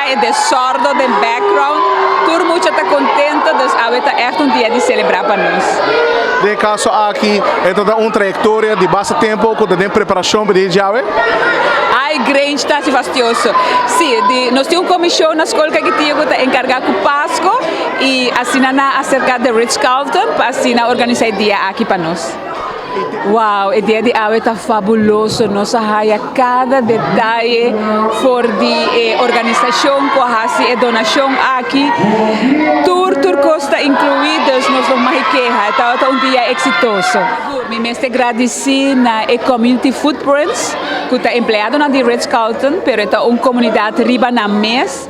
E desordo den background. Tur mucha ta contento, dus awe ta echt un dia di celebra pa nos. Den caso aki, ta un trayectoria di basta tempo cu tin preparacion pa e dia awe? Ai, grande, ta fastioso. Si, nos tin un comision na scol cu tin cu ta encarga cu Pasco y asina nan a acerca di Ritz Carlton pa asina organisa e dia aki pa nos. Wow, e dia di awe ta fabuloso. Nos a haya cada detaye for di organisacion cu a hasi e donacion aki. Tur cos ta inclui, dus nos no mas keha. Ta un dia exitoso. Mi mester gradici na e Community Footprints, cu ta empleado na di Ritz Carlton, pero ta un comunidad riba nan mes.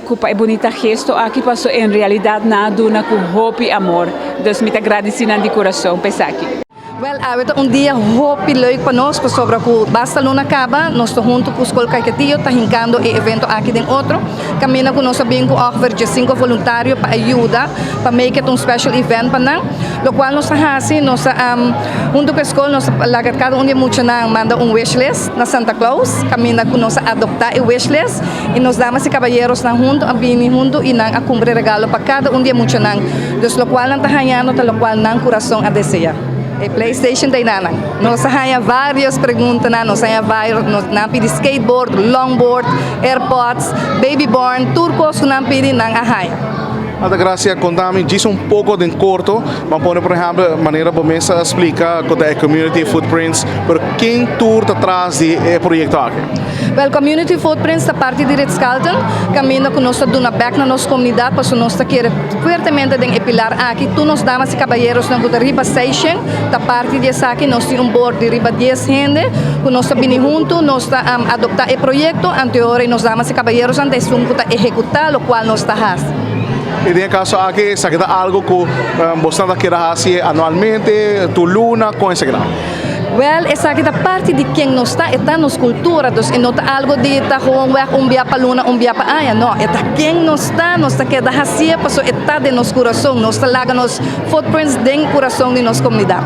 Cu e bunita gesto aki paso en realidad nan a duna cu hopi amor. Dus mi ta gradici di curason pa esaki. Wel, awe ta un dia hopi leuk pa nos, pasobra cu basta luna caba, nos ta hunto cu Scol Caiquetio, ta hincando e evento aki den otro. Caminda cu nos a bin cu ongeveer 5 voluntario pa yuda, pa make it un special event pa nan. Lo cual nos a hasi, nos hunto cu scol, nos a cada un di muchanan manda un wish list na Santa Claus, caminda cu nos a adopta e wish list, y nos damas y caballeronan hunto, a bini hunto y nan a cumpra regalo pa cada un di muchanan. Dus lo cual nan ta hayando, ta lo cual nan curason a desea. E PlayStation tin nan. Nos a haya varios pregunta nan, nos a haya varios, nos nan a pidi skateboard, longboard, AirPods, baby born, tur cos cu nan a pidi, nan a haya. Altagracia, conta mi un poco den corto, mas por ehempel, manera bo mes a splica con e Community Footprints, pero ken tur ta tras di e proyecto aki? Well, Community Footprints ta parti di Ritz Carlton, caminda cu nos ta duna back na nos comunidad, paso nos ta kere fuertemente den e pilar aki, tur nos damas y caballeronan cu riba station, ta parti di esaki, nos tin un board di riba 10 hende, cu nos ta bini hunto, nos ta adopta e proyecto, anto nos damas y caballeronan ta esun cu ta ehecuta, lo cual nos ta hasi. Y den caso aki, esaki ta algo cu bo ta kier hasi anualmente, tur luna, con esaki? Wel, esaki ta parti di ken nos ta, ta nos cultura, dus no ta algo di ta gewoon weg un bia pa luna, un bia pa aña, no, ta ken nos ta, nos ta keda hasi, paso ta den nos curason, nos ta laga nos footprints den curason di nos comunidad.